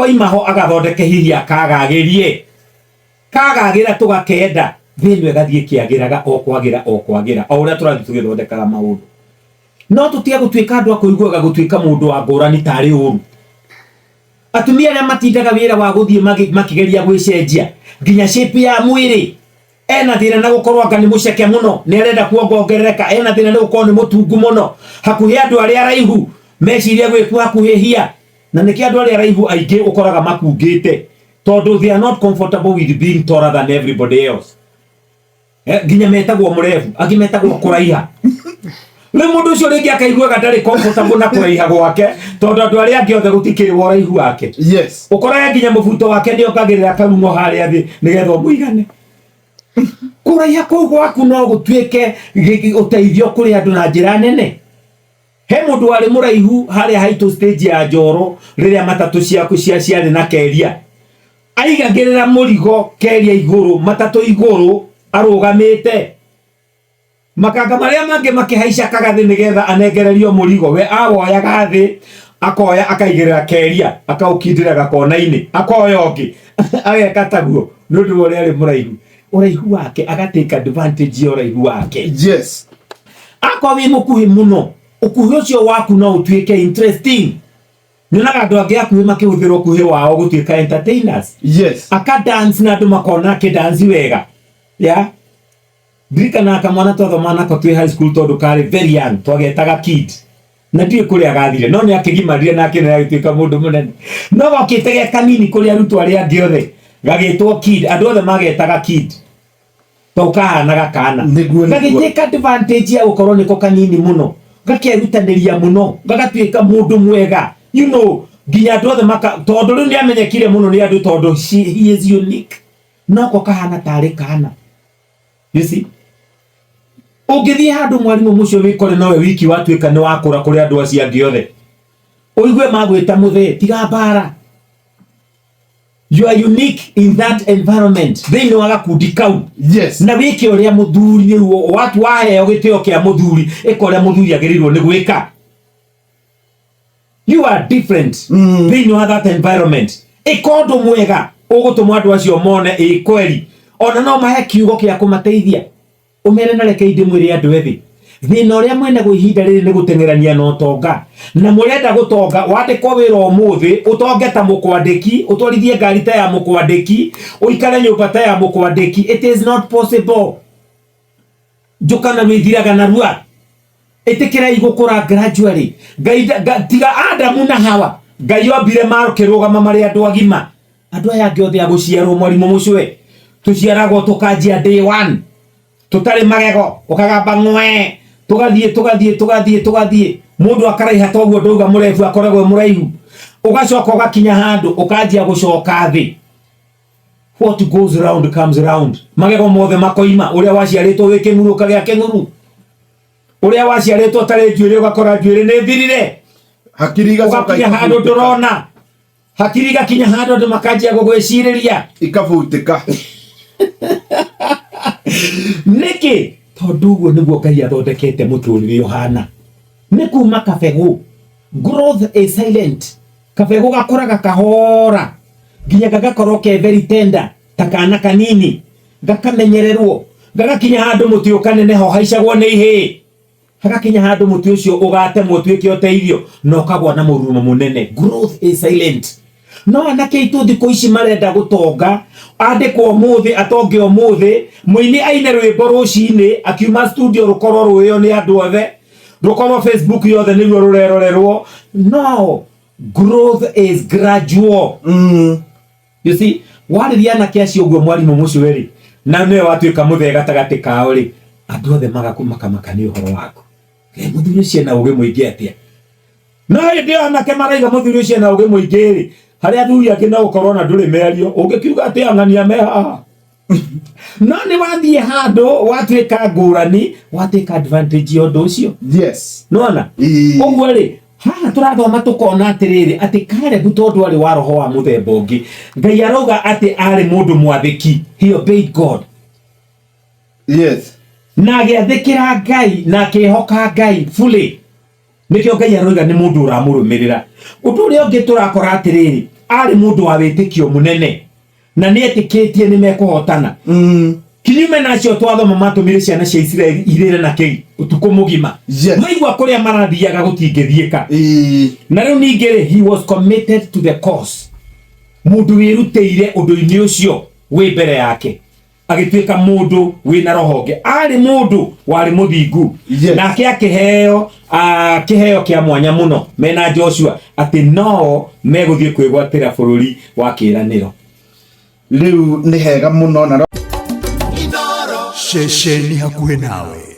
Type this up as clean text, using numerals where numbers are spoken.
Akoima ho agathondeke hihi akagagĩrie. Kagagĩra tũgakenda, thĩ ĩno ĩgathiĩ ĩkĩagĩraga o kwagĩra o kwagĩra o ũrĩa tũrathiĩ tũgĩthondekaga maũndũ. No tũtige gũtuĩka andũ a kũiguaga gũtuĩka mũndũ wa ngũrani tarĩ ũru. Atumia arĩa matindaga wĩra wa gũthiĩ makĩgeria gwĩcenjia nginya shape ya mwĩrĩ, ena thĩna na gũkorwo anga nĩ mũceke mũno, nĩ arenda kuongongerereka, ena thĩna nĩ gũkorwo nĩ mũtungu mũno, hakuhĩ andũ arĩa araihu meciria gwĩkuhakuhĩhia. Na nĩkĩo andũ arĩa araihu aingĩ ũkoraga makungĩte, tondũ they are not comfortable with being taller than everybody else. Nginya metagwo mũrebu, angĩ metagwo kũraiha. Rĩu mũndũ ũcio rĩngĩ akaiguaga ndarĩ comfortable na kũraiha gwake, tondũ andũ arĩa angĩ othe gũtikĩrĩ wa ũraihu wake. Ũkoraga nginya mũbuto wake nĩ ongagĩrĩra karung'o harĩa thĩ nĩgetha ũmũigane. Kũraiha kũu gwaku no gũtuĩke ũteithio kũrĩ andũ na njĩra nene. He mũndũ warĩ mũraihu harĩa haitũ stage ya Njoro rĩrĩa matatũ ciaku cia ciarĩ na keria. Aigagĩrĩra mũrigo keria igũrũ, matatũ igũrũ, arũgamĩte. Makanga marĩa mangĩ makĩhaica kagathĩ nĩgetha anengererio mũrigo, we awoyaga thĩ, akoya akaigĩrĩra keria, akaũkindĩra gakona-inĩ, akoya ũngĩ, ageka taguo nĩ ũndũ wa ũrĩa arĩ mũraihu. Ũraihu wake, aga take advantage ya ũraihu wake. Akorwo wĩ mũkuhĩ mũno, ũkuhĩ ũcio waku no ũtuĩke interesting. Nyonaga andũ angĩ akuhĩ makĩhũthĩra ũkuhĩ wao gũtuĩka entertainers. Aka dance na andũ makona akĩ dance wega. Yeah. Ndirikanaga kamwana twathomaga nako twĩ high school tondũ karĩ very young, twagetaga kid. Na ndiũĩ kũrĩa gathire, no nĩ akĩgimarire na akĩnene agĩtuĩka mũndũ mũnene. No gokĩte ge kanini kũrĩ arutwo arĩa angĩ othe, gagĩtwo kid, andũ othe magetaga kid. Tondũ kahanaga kana. Nĩguo, nĩguo. Gagĩtĩka advantage ya gũkorwo nĩko kanini mũno, gakerutanĩria mũno, gagatuĩka mũndũ mwega. You know, nginya andũ othe maka, tondũ rĩu nĩ amenyekire mũno nĩ andũ tondũ he is unique. No ko kahana tarĩ kana. You see? Ũngĩthiĩ handũ mwarimũ mũcio wĩkore nowe wiki watuĩka nĩ wakũra kũrĩ andũ acio angĩ othe. Ũigue magwĩta mũthee, tiga mbara. You are unique in that environment. Thĩinĩ wa gakundi kau. Na wĩke ũrĩa mũthuri rĩu, watu waheo gĩtĩo kĩa mũthuri, ĩka ũrĩa mũthuri agĩrĩirwo nĩ gwĩka. You are different thĩinĩ wa that environment. Ĩka ũndũ mwega ũgũtũma andũ acio mone ĩ kweri. Ona no mahe kiugo kĩa kũmateithia. Ũmere na reke ndĩmwĩre andũ ethĩ, thĩna ũrĩa mwĩnaguo ihinda rĩrĩ nĩ gũteng'erania na ũtonga. Na mũrenda gũtonga, wandĩkwo wĩra ũmũthĩ, ũtonge ta mũkwandĩki, ũtwarithie ngari ta ya mũkwandĩki, ũikare nyũmba ta ya mũkwandĩki. It is not possible. Njũka na wĩthiraga narua. Ĩtĩkĩrai gũkũra gradually. Ngai tiga Adamu na Hawa, Ngai ombire makĩrũgama marĩ andũ agima. Andũ aya angĩ othe a gũciarwo mwarimũ mũcwe, tũciaragwo tũkanjia day one, tũtarĩ magego, ũkagamba ng'wee, tũgathiĩ, tũgathiĩ, tũgathiĩ, tũgathiĩ. Mũndũ akaraiha toguo ndauga mũrebu akoragwo e mũraihu. Ũgacoka ũgakinya handũ, ũkanjia gũcoka thĩ. What goes round comes round. Magego mothe makoima, ũrĩa waciarĩtwo wĩ kĩng'uru ũkagĩa kĩng'uru. Ũrĩa waciarĩtwo ũtarĩ njuĩrĩ ũgakora njuĩrĩ nĩ thirire. Hakiri igacoka Ũgakinya handũ ikabutĩka. ndũrona. Hakiri igakinya handũ andũ makanjia gũgwĩcirĩria. Ikabutĩka. Nĩkĩ? Tondũ ũguo nĩguo Ngai athondekete mũtũrĩre ũhana. Nĩ kuma kabegũ. Growth is silent. Kabegũ gakũraga kahora nginya gagakorwo ke very tender ta kana kanini, gakamenyererwo, gagakinya handũ mũtĩ ũkaneneha ũhaicagwo nĩ ihĩĩ, hagakinya handũ mũtĩ ũcio ũgatemwo ũtuĩke ũteithio na ũkagwa na mũrurumo mũnene. Growth is silent. No anake aitũ thikũ ici marenda gũtonga, andĩkwo ũmũthĩ atonge ũmũthĩ, mũini aine rwĩmbo rũcinĩ akiuma studio rũkorwo rũĩo nĩ andũ othe, rũkorwo Facebook yothe nĩruo rũrerorerwo. No growth is gradual. You see, warĩria anake acio ũguo mwarimũ mũcio rĩ, na nĩwe watuĩka mũthee gatagatĩ kao rĩ, andũ othe makamaka nĩ ũhoro waku. Mũthuri ũcio ena ũgĩ mũingĩ atĩa? No hĩndĩ ĩyo anake maraiga mũthuri ũcio ena ũgĩ mũingĩ rĩ, harĩ athuri angĩ no ũkorwo na ndũrĩ mĩario, ũngĩkiuga atĩ ang'ania me haha. No nĩ wathiĩ handũ watuĩka ngũrani, watĩka advantage ya ũndũ ũcio. Nĩwona? Ũguo rĩ, haha tũrathoma tũkona atĩrĩrĩ, atĩ Caleb tondũ arĩ wa roho wa mũthemba ũngĩ, Ngai arauga atĩ arĩ mũndũ mwathĩki. He obeyed God. Na agĩathĩkĩra Ngai na akĩĩhoka Ngai fully. Nĩkĩo Ngai aroiga nĩ mũndũ ũramũrũmĩrĩra. Ũndũ ũrĩa ũngĩ tũrakora atĩrĩrĩ, Arĩ mũndũ wa wĩtĩkio mũnene na nĩ etĩkĩtie nĩ mekũhotana. Kinyume na acio twathoma matũmire ciana cia Isiraeli irĩre na kĩi ũtukũ mũgima. Maigua kũrĩa marathiaga gũtingĩthiĩka. Na rĩu ningĩ rĩ, he was committed to the cause, mũndũ wĩrutĩire ũndũ-inĩ ũcio wĩ mbere yake, agĩtuĩka mũndũ wĩna rohonge, arĩ mũndũ warĩ mũthingu. Nake akĩheo kĩheo kĩa mwanya mũno mena Joshua atĩ no megũthiĩ kwĩgwatĩra bũrũri wa kĩĩranĩro. Rĩu nĩ hega mũno na Ceceni hakuhĩ nawe.